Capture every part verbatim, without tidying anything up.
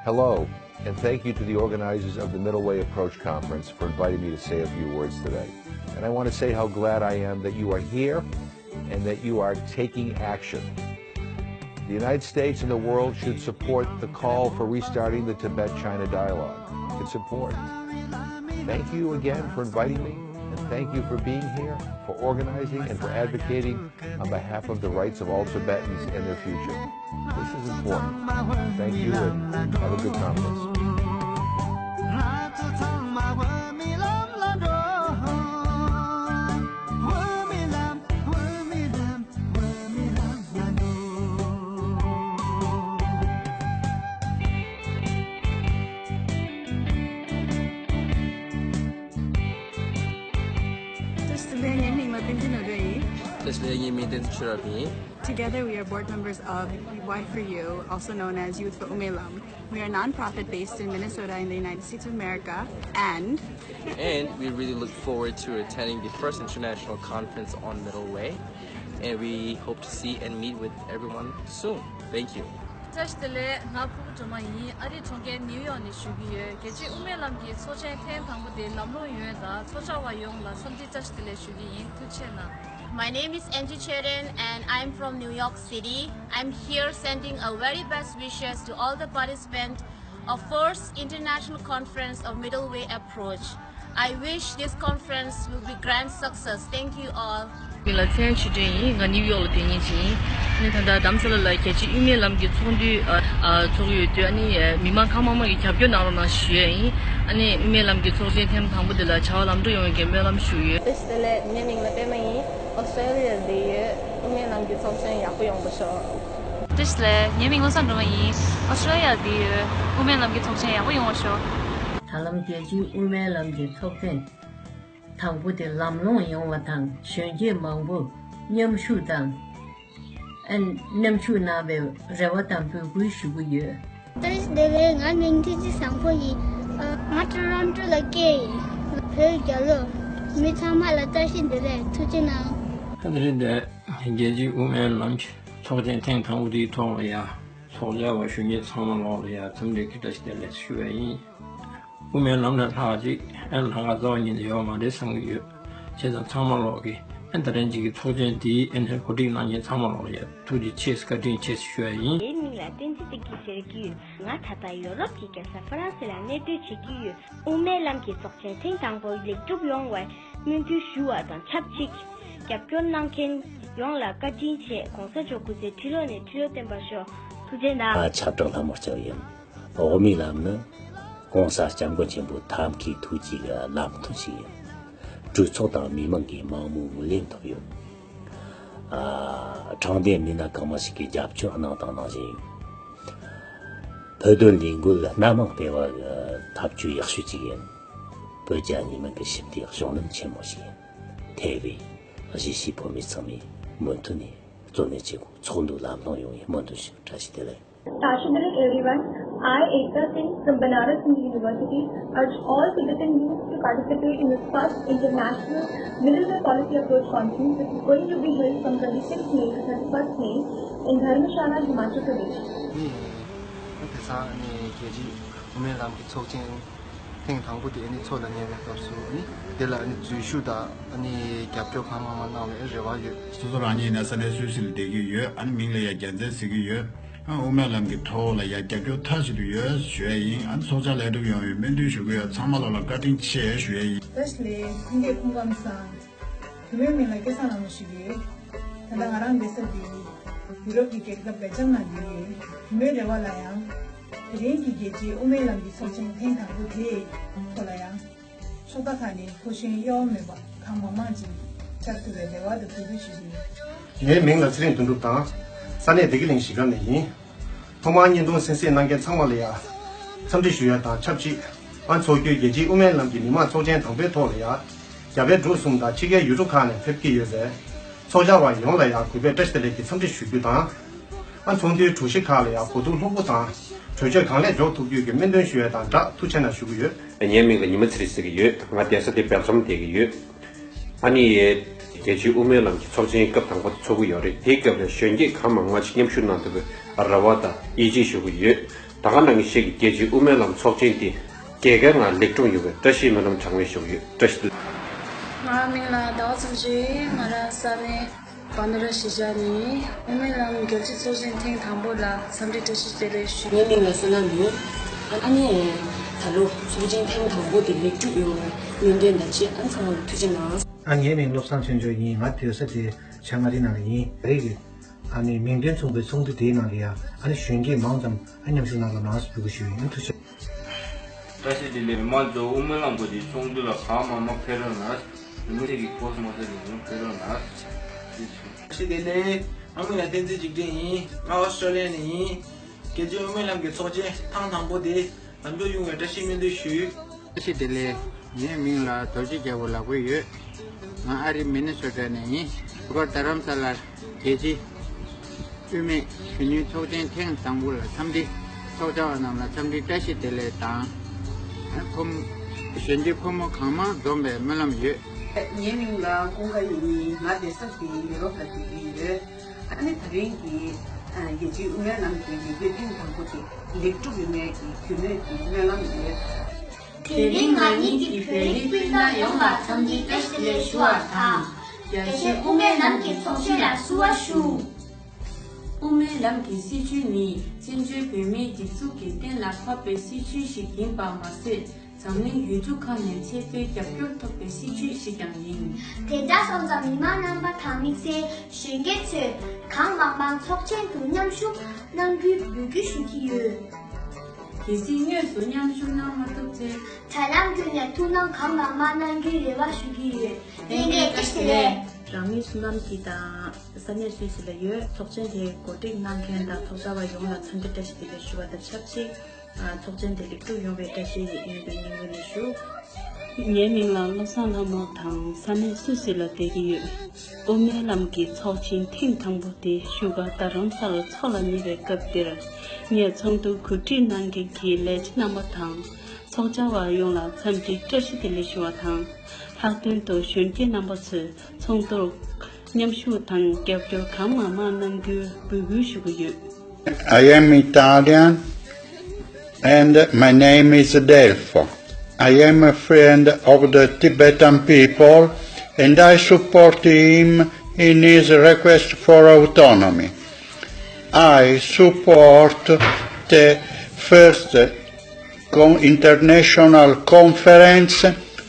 Hello, and thank you to the organizers of the Middle Way Approach Conference for inviting me to say a few words today. And I want to say how glad I am that you are here and that you are taking action. The United States and the world should support the call for restarting the Tibet-China dialogue. It's important. Thank you again for inviting me, and thank you for being here, for organizing, and for advocating on behalf of the rights of all Tibetans and their future. This is important. Thank you and have a good conference. བཀྲ་ཤིས་བདེ་ལེགས། ངའི་མིང་ལ་བསྟན་འཛིན་ནོར་བུ་ཡིན། བཀྲ་ཤིས་བདེ་ལེགས། ངའི་མིང་བསྟན་འཛིན་ཆོས་རབ་ཡིན། Together, we are board members of Y four U, also known as Youth for Umelam. We are a non-profit based in Minnesota in the United States of America, and And we really look forward to attending the first international conference on Middle Way, and we hope to see and meet with everyone soon. Thank you. བཀྲ་ཤིས་བདེ་ལེགས། ང་ཕུར་བུ་སྒྲོལ་མ་ཡིན། ཨ་རིའི་གྲོང་ཁྱེར་ནིའུ་ཡོག་ནས་ཞུ་གི་ཡོད། རྒྱལ་སྤྱིའི་དབུ་མའི་ལམ་གྱི་ཚོགས་ཆེན་ཐེངས་དང་པོ་དེ་ལམ་ལྷོང་ཡོང་ཡ་དང་ཚོགས་བཅར་བ་ཡོངས་ལ་འཚམས་འདྲི་བཀྲ་ཤིས་བདེ་ལེགས་ཞུ་གི་ཡིན། ཐུགས་རྗེ་གནང་། My name is Angie Cherin and I'm from New York City. I'm here sending a very best wishes to all the participants of first international conference of Middle Way Approach. I wish this conference will be grand success. Thank you all. མིང་ལ་ཚེ་དབྱངས་ཆོས་སྒྲོན་ཡིན། ང་ནིའུ་ཡོག་ལ་བསྡད་མཁན་ཅིག་ཡིན། ཨ་ནི་ད་ལྟ་རྡ་རམ་ས་ལ་ལ་རྒྱལ་སྤྱིའི་དབུ་མའི་ལམ་གྱི་ཚོགས་འདུ་ཨ་ཨ་ཚོགས་ཀྱི་ཡོད་དུས། ཨ་ནི་ཨ་མི་མང་གང་མང་མང་གིས་རྒྱབ་སྐྱོར་གནང་རོགས་གནང་ཞུ་ཡས་ཡིན། ཨ་ནི་དབུ་མའི་ལམ་གྱི་ཚོགས་ཆེན་ཐེངས་དང་པོ་འདི་ལ་བྱ་བ་ལམ་འགྲོ་ཡོང་བའི་སྨོན་ལམ་ཞུ་ཡོད། བཀྲ་ཤིས་བདེ་ལེགས། ངའི་མིང་ལ་པད་མ་ཡིན། ཨོ་སི་ཀྲོ་ལི་ཡར་བསྡད་ཡོད། དབུ་མའི་ལམ་གྱི་ཚོགས་ཆེན་ཡག་པོ་ཡོང་བ་ཤོག་བཀྲ་ཤིས་བདེ་ལེགས། ངའི་མིང་བློ་བཟང་སྒྲོལ་མ་ཡིན། ཨོ་སི་ཀྲོ་ལི་ཡར་བསྡད་ཡོད། དབུ་མའི་ལམ་གྱི་ཚོགས་ཆེན་ཡག་པོ་ཡོང་བ་ཤོག་ད་ལམ་རྒྱལ་སྤྱིའི་དབུ་མའི་ལམ་གྱི་ཚོགས་ཆེན་དང་པོ་དེ་ལམ་ལྷོང་ཡོང་བ་དང་། གཞོན་སྐྱེས་མང་པོ་མཉམ་ཞུགས་དང་། ཨ་མཉམ་ཞུགས་གནང་བའི་རེ་བ་དང་འབོད་སྐུལ་ཞུ་གི་ཡོད། བཀྲ་ཤིས་བདེ་ལེགས། ང་མིང་ཐུགས་རྗེ་བཟང་པོ་ཡིན། ཨ། ང་ཊོ་རོན་ཊོ་ལ་སྐྱེས་ཡིན། བོད་རྒྱལ་ལོ། མི་ཚང་མ་ལ་བཀྲ་ཤིས་བདེ་ལེགས། ཐུགས་རྗེ་གནང་། ཨ་ནི་རེད་དེ། རྒྱལ་སྤྱིའི་དབུ་མའི་ལམ་གྱི་ཚོགས་ཆེན་ཐེངས་དང་པོ་དེའི་ཐོག་ལ་ཡ། ཚོགས་བཅར་བ་གཞོན་སྐྱེས་ཚང་མ་ལོག་ལ་ཡ་འཚམས་འདྲི་གི་བཀྲ་ཤིས་བདེ་ལེགས་ཞུ་བ་ཡིན། དབུ་མའི་ལམ་ལས་ལྷག་ཅིག་ཨན་ལྷག་ག་རྩ་བ་ཉིད་ནས་ཡོད་མ་རེད་བསམ་གྱི་ཡོད། བྱས་ཙང་ཚང་མ་ལོག་གིས་ཨན་ད་རན་ཅིག་གི་ཚོགས་ཆེན་དེའི་ཨན་གོ་སྒྲིག་གནང་མཁན་ཚང་མ་ལོག་ལ་ཡ་ཐུགས་རྗེ་ཆེ་བཀའ་དྲིན་ཆེ་ཞུ་བ་ཡིན། ངའི་མིང་ལ་བསྟན་འཛིན་བདེ་སྐྱིད་ཟེར་གྱི་ཡོད། ང་ད་ལྟ་ཡོ་རོབ་ཀྱི་རྒྱལ་ས་ཧྥ་རན་སི་ལ་གནས་སྡོད་བྱེད་ཀྱི་ཡོད། དབུ་མའི་ལམ་གྱི་ཚོགས་ཆེན་ཐེངས་དང་པོ་ལེགས་གྲུབ་ཡོང་བའི་སྨོན་འདུན་ཞུ་བ་དང་ཆབས་ཅིག་རྒྱབ་སྐྱོར་གནང་མཁན་ཡོངས་ལ་བཀའ་དྲིན་ཆེ། ༸གོང་ས་མཆོག་སྐུ་ཚེ་ཁྲི་ལོ་ནས་ཁྲི་ལོ་བརྟན་པར་ཤོག་ཐུགས་རྗེ་གནང་། ང་ཆབ་བྲག་ལྷ་མོ་སྐྱབས་ཡིན། དབུ་མའི་ལམ་ནི་༸གོང་ས་༸སྐྱབས་མགོན་ཆེན་པོའི་ཐབས་མཁས་ཐུགས་ཀྱི་ལམ་སྟོན་ཞིག་ཡིན། གྲོས་ཚོགས་དང་མི་མང་གི་མང་མོས་ངོས་ལེན་ཐོབ་ཡོད། ཨ། དྲང་བདེན་མི་སྣ་གང་མང་ཞིག་གིས་རྒྱབ་སྐྱོར་གནང་དང་གནང་བཞིན་ཡོད། བོད་དོན་ལས་འགུལ་སྣ་མང་སྤེལ་བར་ཐབས་ཇུས་ཡག་ཤོས་ཅིག་ཡིན། བོད་རྒྱ་གཉིས་སྨན་གྱི་ཞི་བདེའི་གཞུང་ལམ་ཆེན་མོ་ཞིག་ཡིན། ཐེ་བའི་གཞིས་བྱེས་བོད་མི་ཚང་མས་མུ་མཐུད་ནས་བརྩོན་ལེན་བྱེད་དགོས། ཚོགས་འདུ་ལམ་ལྷོང་ཡོང་བའི་སྨོན་འདུན་ཞུ། བཀྲ་ཤིས་བདེ་ལེགས། Tashi Delek everyone, I, Ekta Singh from Banaras Hindu University, urge all Tibetan youth to participate in the first international Middle Way Policy Approach Conference, which is going to be held from twenty-sixth May to thirty-first May in Dharamshala, Himachal Pradesh. ནི། དེང་སང་ནི་རྒྱལ་སྤྱིའི་དབུ་མའི་ལམ་གྱི་ཚོགས་ཆེན་ཐེངས་དང་པོ་དེ་ནི་འཚོགས་ལ་ཉེ་བའི་སྐབས་སུ་ནི་དེ་ལ་ནི་འཛུལ་ཞུགས་དང་ནི་རྒྱབ་སྐྱོར་གང་མང་མང་གནང་བའི་རེ་བ་ཡོད། སོ་སོ་རང་ཉིད་ཡིན་ན་ས་གནས་སུད་སི་ལ་བསྡད་ཀྱི་ཡོད། ཨ་ནི་མིང་ལ་ཡ་རྒྱལ་མཚན་ཟེར་གྱི་ཡོད། ཨ། དབུ་མའི་ལམ་གྱི་ཐོག་ལ་ཡ་རྒྱབ་སྐྱོར་མཐའ་གཅིག་ཏུ་ཡོད་ཞུ་ཡ་ཡིན། ཨ་ནི་ཚོགས་བཅར་ལེགས་གྲུབ་ཡོང་བའི་སྨོན་འདུན་ཞུ་གི་ཡོད། ཚང་མ་ལོག་ལ་བཀའ་དྲིན་ཆེ་ཞུ་ཡ་ཡིན། བཀྲ་ཤིས་བདེ་ལེགས། ལྷན་རྒྱས་སྐུ་ཁམས་བཟང་། བུ་མོའི་མིང་ལ་སྐལ་བཟང་ལྷ་མོ་ཞུ་གི་ཡོད། ད་ལྟ་ང་རང་བསྡད་ས་འདི་ཡུ་རོབ་ཀྱི་རྒྱལ་ཁབ་སྦེལ་ཇམ་ནང་བསྡད་ཡོད། བུ་མོའི་རེ་བ་ལ་ཡང་། དེ་རིང་གི་རྒྱལ་སྤྱིའི་དབུ་མའི་ལམ་གྱི་ཚོགས་ཆེན་ཐེངས་དང་པོ་དེའི་ཐོག་ལ་ཡང་། ཕྱོགས་མཐའ་ཁག་ནས་ཕོ་གཞོན་གཡོ་བ་མེད་པ་གང་མང་མང་ཅིག་བཅར་ཐུབ་པའི་རེ་བ་དང་འབོད་སྐུལ་ཞུ་གི་ཡོད། ངའི་མིང་ལ་ཚེ་རིང་དོན་གྲུབ་དང་། ས་གནས་བདེ་སྐྱིད་གླིང་གཞིས་ཀ་ནས་ཡིན། ཐོག་མར་བརྙན་ཐུང་གསན་གཟིགས་གནང་མཁན་ཚང་མ་ལ་ཡང་འཚམས་འདྲི་ཞུ་ཡ་དང་ཆབས་ཅིག་ཨ། འཚོགས་རྒྱུའི་རྒྱལ་སྤྱིའི་དབུ་མའི་ལམ་གྱི་མི་མང་ཚོགས་ཆེན་དང་པོའི་ཐོག་ལ་ཡང་རྒྱ་བལ་འབྲུག་གསུམ་དང་ཕྱི་རྒྱལ་ཡུལ་གྲུ་ཁག་ནས་ཕེབས་ཀྱི་ཡོད་པའི་ཚོགས་བཅར་བ་ཡོངས་ལ་ཡང་གུས་པས་བཀྲ་ཤིས་བདེ་ལེགས་ཀྱི་འཚམས་འདྲི་ཞུ་རྒྱུ་དང་། ཨ། ཚོགས་འདུའི་གྲོས་གཞི་ཁག་ལ་ཡང་གོ་བསྡུར་ལྷུག་པོ་དང་གྲོས་ཆོད་གང་ལེགས་འཇོག་ཐུབ་རྒྱུ་གི་སྨོན་འདུན་ཞུ་ཡ་དང་སྦྲགས་ཐུགས་རྗེ་གནང་ཞུ་གི་ཡོད། ངའི་མིང་ལ་ཉི་མ་ཚེ་རིང་ཟེར་གྱི་ཡོད། ང་བསྡད་ས་དེ་སྦེལ་ཇམ་བསྡད་ཀྱི་ཡོད། ཨ་ནི། རྒྱལ་སྤྱིའི་དབུ་མའི་ལམ་གྱི་ཚོགས་ཆེན་སྐབས་དང་པོ་དེ་ཚོགས་ཀྱི་ཡོད་རེད། དེའི་སྐབས་ལ་གཞོན་སྐྱེས་གང་མང་མང་ཞིག་མཉམ་ཞུགས་གནང་ཐུབ་པའི་རེ་བ་དང་ཡིད་ཆེས་ཞུ་གི་ཡོད། ད་ག་ནང་བཞིན་གྱི་རྒྱལ་སྤྱིའི་དབུ་མའི་ལམ་ཚོགས་ཆེན་འདི་རྒྱལ་ཁའི་ངང་ལེགས་གྲུབ་ཡོང་བའི་བཀྲ་ཤིས་སྨོན་ལམ་གྲངས་མེད་ཞུ་གི་ཡོད། བཀྲ་ཤིས་བདེ་ལེགས། ང་མིང་ལ་ཟླ་བ་ཚེ་རིང་། ང་རང་ས་གནས་བ་ན་ར་གཞིས་ཆགས་ནས་ཡིན། དབུ་མའི་ལམ་རྒྱལ་སྤྱིའི་ཚོགས་ཆེན་ཐེངས་དང་པོ་ལ་འཚམས་འདྲི་བཀྲ་ཤིས་བདེ་ལེགས་ཞུ། ངའི་མིང་ལ་བསོད་ནམས་ཡིན། ཨ་ནི་ད་ལོ་ཚོགས་ཆེན་ཐེངས་དང་པོ་དེ་ལེགས་གྲུབ་ཡོང་བའི་སྨོན་འདུན་དང་བཅས་ཨ་ཚང་མར་ཐུགས་རྗེ་གནང་། ཨ། ངའི་མིང་བློ་བཟང་ཆོས་འབྱོར་ཡིན། ང་སྡོད་ས་དེ་བྱང་ཨ་རིའི་ནང་ལ་ཡིན། རེད་གི། ཨ་ནི་མིང་དོན་མཚུངས་པའི་ཚོགས་འདུ་དེའི་ནང་ལ་ཡ་ཨ་ནི་གཞོན་སྐྱེས་མང་ཙམ་ཨ་མཉམ་ཞུགས་གནང་རོགས་གནང་ཞེས་འབོད་སྐུལ་ཞུ་ཡིན། ཐུགས་རྗེ་ཆེ། བཀྲ་ཤིས་བདེ་ལེགས། མི་མང་ཚོ་དབུ་མའི་ལམ་གྱི་ཚོགས་འདུ་ལ་གང་མང་མང་ཕེབས་རོགས་གནང་། མི་ཚེ་གི་ཕོ་མོ་ཚོ་ལ་ཡང་ཕེབས་རོགས་གནང་། བཀྲ་ཤིས་བདེ་ལེགས། ང་མིང་ལ་བསྟན་འཛིན་འཇིགས་བྲལ་ཡིན། ང་ཨོ་སི་ཀྲོ་ལི་ཡ་ནས་ཡིན། རྒྱལ་སྤྱིའི་དབུ་མའི་ལམ་གྱི་ཚོགས་ཆེན་ཐེངས་དང་པོ་དེ་ལམ་འགྲོ་ཡོང་བའི་བཀྲ་ཤིས་སྨོན་འདུན་ཞུ། བཀྲ་ཤིས་བདེ་ལེགས། ངའི་མིང་ལ་རྡོ་རྗེ་རྒྱལ་པོ་ལབ་ཀྱི་ཡོད། ང་ཨ་རིའི་མི་ནི་སོ་ཊ་ནས་ཡིན། བཞུགས་སྒར་རྡ་རམ་ས་ལར་རྒྱལ་སྤྱིའི་དབུ་མའི་གཞོན་ནུའི་ཚོགས་ཆེན་ཐེངས་དང་པོ་ལ་འཚམས་འདྲི་ཚོགས་བཅར་བ་རྣམས་ལ་འཚམས་འདྲི་བཀྲ་ཤིས་བདེ་ལེགས་དང་། ཕོ་མོ་གཞོན་སྐྱེས་ཕོ་མོ་གང་མང་འཛོམས་པའི་སྨོན་ལམ་ཡོད། ངའི་མིང་ལ་ཀུན་དགའ་ཡིན། ང་བསྡད་ས་དེ་ཡུ་རོབ་ལ་སྡོད་ཀྱི་ཡོད། ཨ་ནི་དེ་རིང་གི་རྒྱལ་སྤྱིའི་དབུ་མའི་ལམ་གྱི་ལས་འགུལ་ཐེངས་དང་པོ་དེ་ལེགས་གྲུབ་ཡོང་བའི་གི་རྒྱུ་ནོར་གྱི་སྨོན་ལམ་ཡོད། དེ་རིང་ང་གཉིས་ཀྱིས་བོད་རིགས་སྤུན་ཟླ་ཡོངས་ལ་འཚམས་འདྲི་བཀྲ་ཤིས་བདེ་ལེགས་ཞུ་བ་དང་། རྒྱལ་སྤྱིའི་དབུ་མའི་ལམ་གྱི་ཚོགས་ཆེན་ལ་བསུ་བ་ཞུ། དབུ་མའི་ལམ་གྱི་སྲིད་བྱུས་ནི་བཙན་བྱོལ་བོད་མིའི་སྒྲིག་འཛུགས་ཀྱིས་གཏན་ལ་ཕབ་པའི་སྲིད་བྱུས་ཤིག་ཡིན་པ་མ་ཟད། འཛམ་གླིང་ཡུལ་གྲུ་ཁག་ནས་ཆེས་མཐོའི་རྒྱབ་སྐྱོར་ཐོབ་པའི་སྲིད་བྱུས་ཤིག་ཀྱང་ཡིན། དེ་འདྲ་སོང་ཙང་མི་མང་རྣམ་པ་དང་དམིགས་བསལ་གཞོན་སྐྱེས་ཚོས་གང་མང་མང་ཚོགས་ཆེན་དུ་མཉམ་ཞུགས་གནང་རྒྱུའི་འབོད་སྐུལ་ཞུ་གི་ཡོད། གལ་སྲིད་དངོས་སུ་མཉམ་ཞུགས་གནང་མ་ཐུབ་ཚེ། དྲ་ལམ་བརྒྱུད་ནས་ཐུགས་སྣང་གང་མང་མང་གནང་རྒྱུའི་རེ་བ་ཞུ་གི་ཡོད། ལྷན་རྒྱས་བཀྲ་ཤིས་བདེ་ལེགས། རང་མིང་བསོད་ནམས་སྐྱིད་དང་ས་གནས་སུད་སི་ལ་ཡོད། ཚོགས་ཆེན་དེ་གོ་སྒྲིག་གནང་མཁན་དང་ཚོགས་བཅར་བ་ཡོངས་ལ་འཚམས་འདྲི་བཀྲ་ཤིས་བདེ་ལེགས་ཞུ་བ་དང་ཆབས་ཅིག་ཚོགས་ཆེན་དེ་ལེགས་གྲུབ་ཡོང་བའི་བཀྲ་ཤིས་སྨོན་འདུན་སྙིང་དབུས་ནས་ཞུ། ངའི་མིང་ལ་བློ་བཟང་ལྷ་མོ་དང་ས་གནས་སུད་སི་ལ་བསྡད་ཀྱི་ཡོད། དབུ་མའི་ལམ་གྱི་ཚོགས་ཆེན་ཐེངས་དང་པོ་དེ་བཞུགས་སྒར་རྡ་རམ་ས་ལར་འཚོགས་ལ་ཉེ་བའི་སྐབས་འདིར། ངས་ཚོགས་འདུ་གོ་སྒྲིག་གནང་མཁན་གྱི་ལས་བྱེད་རྣམ་པ་དང་ཚོགས་བཅར་བ་ཡོངས་ལ་འཚམས་འདྲི་བཀྲ་ཤིས་བདེ་ལེགས་ཞུ་བ་དང་། ལྷག་དོན་དུ་གཞོན་སྐྱེས་རྣམ་པ་ཚོས་ཚོགས་འདུར་མཉམ་ཞུགས་དང་རྒྱབ་སྐྱོར་གང་མང་མང་གནང་རྒྱུའི་འབོད་སྐུལ་ཞུ་གི་ཡོད། I am Italian, and my name is Delfo. I am a friend of the Tibetan people, and I support him in his request for autonomy. I support the first con-, international conference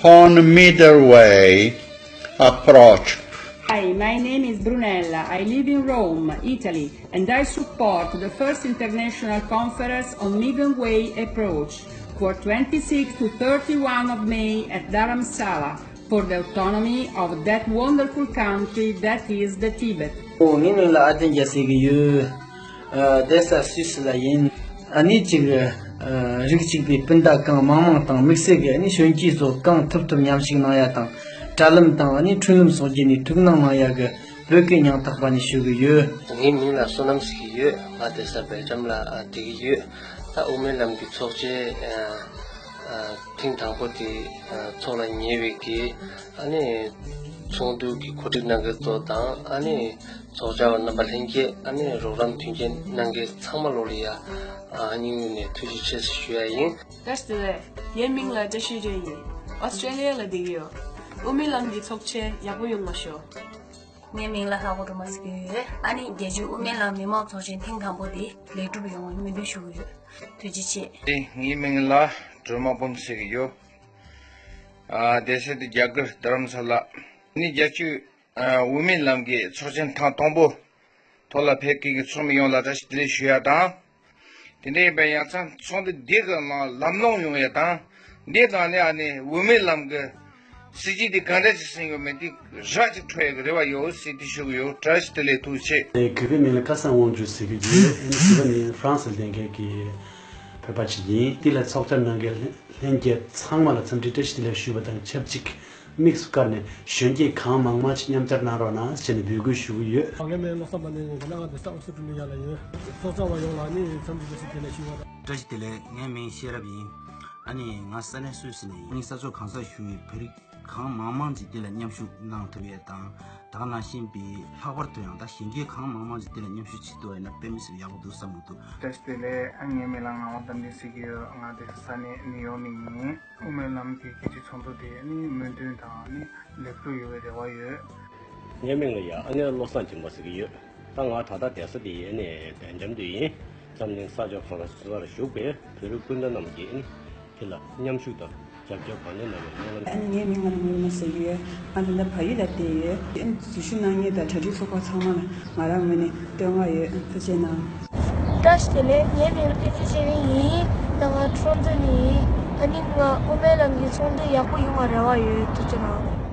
on middle way approach. Hi, my name is Brunella. I live in Rome, Italy, and I support the first international conference on middle way approach for twenty-six to thirty-one of May at Dharamsala for the autonomy of that wonderful country that is the Tibet. ཨོ། ངའི་མིང་ལ་ཨ་ཏན་རྒྱལ་ཟེར་གི་ཡོད། ཨ། བསྡད་ས་སུད་སི་ལ་ཡིན། ཨ་ནི་གཅིག་ཨ། རིགས་གཅིག་པའི་སྤུན་ཟླ་གང་མང་མང་དང་དམིགས་བསལ་གྱི་ཨ་ནི་གཞོན་སྐྱེས་ཚོ་གང་ཐུབ་ཐུབ་མཉམ་ཞུགས་གནང་ཡ་དང་། དྲ་ལམ་དང་ཨ་ནི་འཕྲིན་ལམ་སོགས་བརྒྱུད་ནས་ཐུགས་སྣང་གནང་ཡ་གི་འབོད་སྐུལ་སྙིང་ཐག་པ་ནས་ཞུ་གི་ཡོད། ངའི་མིང་ལ་བསོད་ནམས་ཟེར་གི་ཡོད། ང་བསྡད་ས་སྦེལ་ཇམ་ལ་ཨ་བསྡད་ཀྱི་ཡོད། ད་དབུ་མའི་ལམ་གྱི་ཚོགས་ཆེན་ཨ། ཨ། ཐེངས་དང་པོ་དེ་ཨ། འཚོགས་ལ་ཉེ་བའི་གི་ཨ་ནི་ཚོགས་འདུ་གི་གོ་སྒྲིག་གནང་མཁན་ཚོ་དང་ཨ་ནི་ཚོགས་བཅར་བ་རྣམ་པ་ལྷན་རྒྱས། ཨ་ནི་རོགས་རམ་མཐུན་རྐྱེན་གནང་མཁན་ཚང་མ་ལོ་ལ་ཡ། ཨ། སྙིང་དབུས་ནས་ཐུགས་རྗེ་ཆེ་ཞུ་ཡ་ཡིན། བཀྲ་ཤིས་བདེ་ལེགས། ངའི་མིང་ལ་བཀྲ་ཤིས་སྒྲོན་ཡིན། ཨོ་སི་ཀྲོ་ལི་ཡ་ལ་བསྡད་ཀྱི་ཡོད། དབུ་མའི་ལམ་གྱི་ཚོགས་ཆེན་ཡག་པོ་ཡོང་བ་ཤོག། ངའི་མིང་ལ་ལྷག་པ་སྒྲོལ་མ་ཟེར་གྱི་ཡོད། ཨ་ནི་རྒྱལ་སྤྱིའི་དབུ་མའི་ལམ་མི་མང་ཚོགས་ཆེན་ཐེངས་དང་པོ་དེ་ལེགས་གྲུབ་ཡོང་བའི་སྨོན་འདུན་ཞུ་གི་ཡོད། ཐུགས་རྗེ་ཆེ། ངའི་མིང་ལ་སྒྲོལ་མ་འབུམ་ཟེར་གྱི་ཡོད། ཨ། བསྡད་ས་དེ་རྒྱ་གར་རྡ་རམ་ས་ལ། ནི་རྒྱལ་སྤྱིའི་ཨ། དབུ་མའི་ལམ་གྱི་ཚོགས་ཆེན་ཐེངས་དང་པོ་ཐོག་ལ་ཕེབས་མཁན་གྱི་ཚོགས་མི་ཡོངས་ལ་བཀྲ་ཤིས་བདེ་ལེགས་ཞུ་ཡ་དང་། དེ་འདྲ་ཡིན་པའི་ཡང་ཚང་ཚོགས་འདུ་འདི་གི་ནང་ལམ་ལྷོང་ཡོང་ཡ་དང་། འདི་གང་ནས་ཨ་ནི་དབུ་མའི་ལམ་གྱི་སྲིད་བྱུས་འདི་གང་འདྲ་ཞིག་ཟིན་ཡོད་མེད་འདི་རགས་ཅིག་འཕྲོད་ཡ་གི་རེ་བ་ཡོད་ཟེར་དེ་ཞུ་གི་ཡོད། བཀྲ་ཤིས་བདེ་ལེགས། ཐུགས་རྗེ་ཆེ། ཨེ། གུས་པའི་མིང་ལ་ཀ་སང་དབང་ཕྱུག་ཟེར་གི་ཡོད། ཨེ་ནི་གུས་པ་ནི་ཧྥ་རན་སི་ལ་བསྡད་མཁན་གྱི་བོད་པ་ཅིག་ཡིན། འདི་ལ་ཚོགས་བཅར་གནང་མཁན་ལྷན་རྒྱས་ཚང་མ་ལ་འཚམས་འདྲི་བཀྲ་ཤིས་བདེ་ལེགས་ཞུ་བ་དང་ཆབས་ཅིག་དམིགས་སུ་བཀར་ནས་གཞོན་སྐྱེས་གང་མང་མང་ཞིག་མཉམ་བཅར་གནང་རོགས་གནང་ཞེས་ནས་འབོད་སྐུལ་ཞུ་གི་ཡོད། ངའི་མིང་བློ་བཟང་དཔལ་ལྡན་ཡིན། རྒྱ་ནག་གི་ས་ཨོ་སི་ཀྲུ་ལི་ཡ་ལ་ཡོད། ཚོགས་བཅར་བ་ཡོངས་ལ་ནི་འཚམས་འདྲི་བཀྲ་ཤིས་བདེ་ལེགས་ཞུ་བ་དང་། བཀྲ་ཤིས་བདེ་ལེགས། ངའི་མིང་ཤེས་རབ་ཡིན། ཨ་ནི་ང་ས་གནས་སུད་སི་ནས་ཡིན། ཨ་ནི་ས་ཕྱོགས་གང་སར་བཞུགས་པའི་བོད་རིགས་ གང་མང་མང་ཅིག་དེ་ལ་མཉམ་ཞུགས་གནང་ཐུབ་ཡས་དང་། ད་ག་ནང་བཞིན་པའི་ལྷག་པར་དུ་ཡང་ད་གཞོན་སྐྱེས་གང་མང་མང་ཅིག་དེ་ལ་མཉམ་ཞུགས་བྱེད་ཐུབ་པ་ཡིན་ན་དཔེ་མི་སྲིད་ཡག་པོ་འདུག་བསམ་གྱི་འདུག། བཀྲ་ཤིས་བདེ་ལེགས། ངའི་མིང་ལ་ངག་དབང་རྟ་མགྲིན་ཟེར་གྱི་ཡོད། ང་དེ་ས་གནས་ནིའུ་ཡོག་ནས་ཡིན། དབུ་མའི་ལམ་གྱི་རྒྱལ་སྤྱིའི་ཚོགས་འདུ་དེ་ནི་སྨོན་འདུན་དང་ནི་ལེགས་གྲུབ་ཡོང་བའི་རེ་བ་ཡོད། ངའི་མིང་ལ་ཡ་ཨ་ནེ་བློ་བཟང་སྦྱིན་པ་ཟེར་གྱི་ཡོད། ད་ང་ད་ལྟ་བསྡད་ས་དེ་ཨ་ནེ་སྦེལ་ཇམ་དུ་ཡིན། འཛམ་གླིང་ས་ཕྱོགས་གང་སར་བཞུགས་པའི་བོད་རིགས་སྤུན་ཟླ་རྣམས་ཀྱིས་ཨ་ནེ་དེ་ལ་མཉམ་ཞུགས་དང་རྒྱབ་སྐྱོར་གང་ལེགས་གནང་བའི་སྨོན་ལམ། ཨ་ནེ་ངའི་མིང་ང་ནི་མུར་མ་ཟེར་གྱི་ཡོད། ང་ད་ལྟ་བལ་ཡུལ་ལ་བསྡད་ཡོད། ཨ་ནེ་འཛུལ་ཞུགས་གནང་མཁན་དང་གྲ་སྒྲིག་ཚོགས་པ་ཚང་མ་ལ་ང་རང་ངོས་ནས་བསྟོད་བསྔགས་ཡོད། ཐུགས་རྗེ་གནང་། བཀྲ་ཤིས་བདེ་ལེགས། ངའི་མིང་བསྟན་འཛིན་ཚེ་རིང་ཡིན། ད་ང་ཁྲོན་ཏུ་ནས་ཡིན། ཨ་ནི་ང་དབུ་མའི་ལམ་གྱི་ཚོགས་འདུ་ཡག་པོ་ཡོང་བ་རེ་བ་ཡོད། ཐུགས་རྗེ་གནང་།